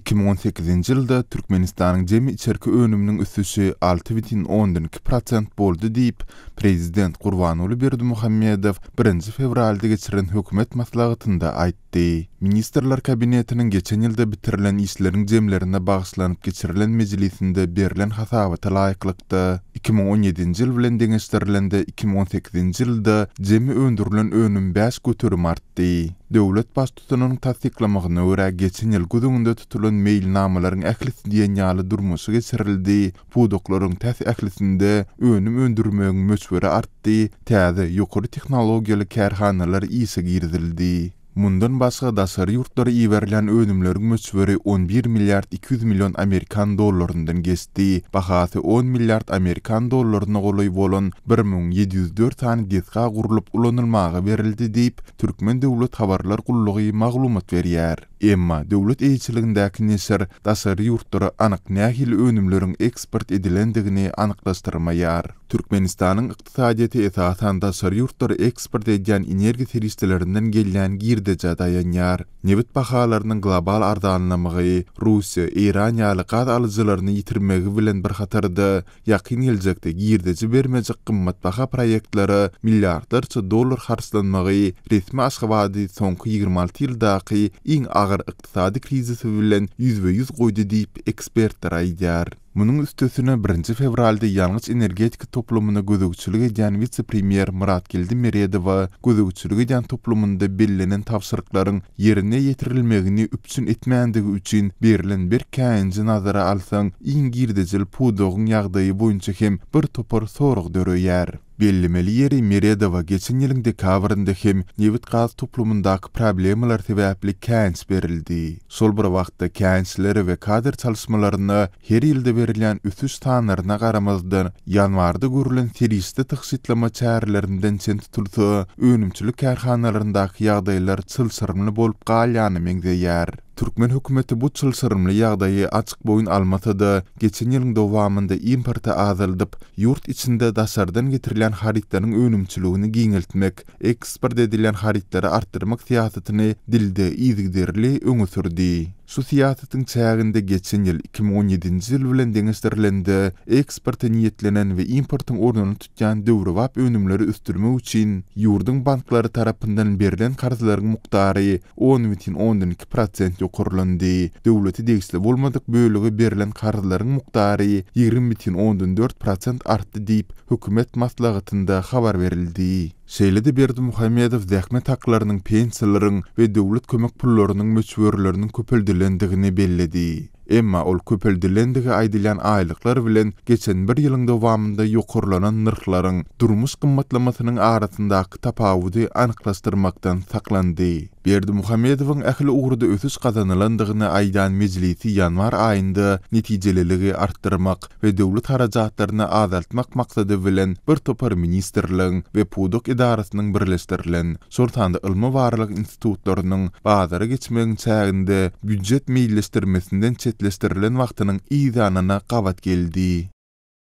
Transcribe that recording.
2018-nji ýylda Türkmenistanyň jemi içerki önüminiň ösüşi 6,2 prosent boldy diýip, prezident Gurbanguly Berdimuhamedow birinji fewralda geçirilen hökümet maslahatynda aýtdy. Ministrler Kabinetiniň geçen ýylda bitirilen işleriň jemlerine bagyşlanyp geçirilen mejlisinde berlen hasabata laýyklykda, 2017-nji ýyl bilen deňeşdirilende 2018-nji ýylda jemi öndürilen önüm 5% artdy. Döwlet Baştutanynyň tassyklamagyna görä, geçen ýyl göz öňünde tutulan meýilnamalaryň ählisi diýen ýaly durmuşa geçirildi, pudaklaryň tas ählisinde önüm öndürmegiň möçberi artdy, täze, ýokary tehnologiýaly kärhanalar işe girizildi. Mundan başga, daşary ýurtlara iberilýän önümleriň möçberi 11 milliard 200 million amerikan dollaryndan geçdi, bahasy on milliard amerikan dollaryna golaý bolan 1704 sany desga gurlup ulanylmaga berildi diýip, Türkmen döwlet habarlar gullugy maglumat berýär. Emma döwlet eýeçiligindäki neşir daşary ýurtlara anyk nähili önümleriň eksport edilendigini anyklaşdyrmaýar. Türkmenistanyň ykdysadyýeti esasan daşary ýurtlara eksport edýän energiýa serişdelerinden gelýän girdejä daýanýar. Nebit bahalarynyň global arzanlamagy, Russiýa, Eýran ýaly gaz alyjylaryny ýitirmegi bilen bir hatarda, ýakyn geljekde girdeji bermejek gymmatbaha proýektlere milliardlarça dollar harçlanmagy resmi Aşgabady soňky 26 ýyldaky iň agyr ykdysady krizisi bilen ýüzbe-ýüz goýdy diýip, ekspertler aýdýar. Munuň üstesine, birinji fewralda ýangyç-energetika toplumyna gözegçilik edýän wise-premýer Myratgeldi Meredowa gözegçilik edýän toplumynda bellenen tabşyryklaryň ýerine ýetirilmegini üpjün etmändigi üçin berlen berk käýinji nazara alsaň, iň girdejili pudagyň ýagdaýy boýunça hem bir topar sorag döreýär. Bellemeli ýeri, Meredowa geçen ýylyň dekabrynda hem nebit-gaz toplumyndaky problemalar sebäpli käýinç berildi. Şol bir wagtda, käýinçlere we kadr çalyşmalaryna Her ýylda berilýän ösüş sanlaryna garamazdan, ýanwarda görlen serişde tygşytlama çärelerinden çen tutulsa, önümçilik kärhanalaryndaky ýagdaýlar çylşyrymly bolup galýana meňzeýär. Türkmen hökümeti bu çylşyrymly ýagdaýy açyk boýun almasa-da, geçen ýylyň dowamynda importy azaldyp, ýurt içinde daşardan getirilýän harytlaryň önümçiligini giňeltmek, eksport edilýän harytlary artdyrmak syýasatyny dilde yzygiderli öňe sürdi. Şu syýasatyň çäginde geçen ýyl 2017-nji ýyl bilen deňeşdirilende eksporta niýetlenen we importyň ornuny tutýan döwrebap önümleri ösdürmek üçin ýurduň banklary tarapyndan berlen karzlaryň mukdary 10,2 prosent ýokarlandy, döwlete degişli bolmadyk bölege berlen karzlaryň mukdary 20,4 prosent artdy diýip, hökümet maslahatynda habar berildi. Şeýle-de Berdimuhamedow zähmet haklarynyň, pensiýalaryň we döwlet kömek pullarynyň möçberleriniň köpeldilendigini belledi. Emma ol köpeldilendigi aýdylýan aýlyklar bilen geçen bir ýylyň dowamynda ýokarlanan nyrhlaryň, durmuş gymmatlamasynyň arasyndaky tapawudy anyklaşdyrmakdan saklandy. Berdimuhamedowyň ähli ugurda ösüş gazanylandygyny aýdan mejlisi ýanwar aýynda netijeliligi artdyrmak we döwlet harajatlaryny azaltmak maksady bilen bir topar ministrligiň we pudak edarasynyň birleşdirilen, şol sanda ylmy-barlag institutlarynyň bazara geçmegiň çäginde býujet meýilleşdirmesinden çetleşdirilen wagtynyň yzýanyna gabat geldi.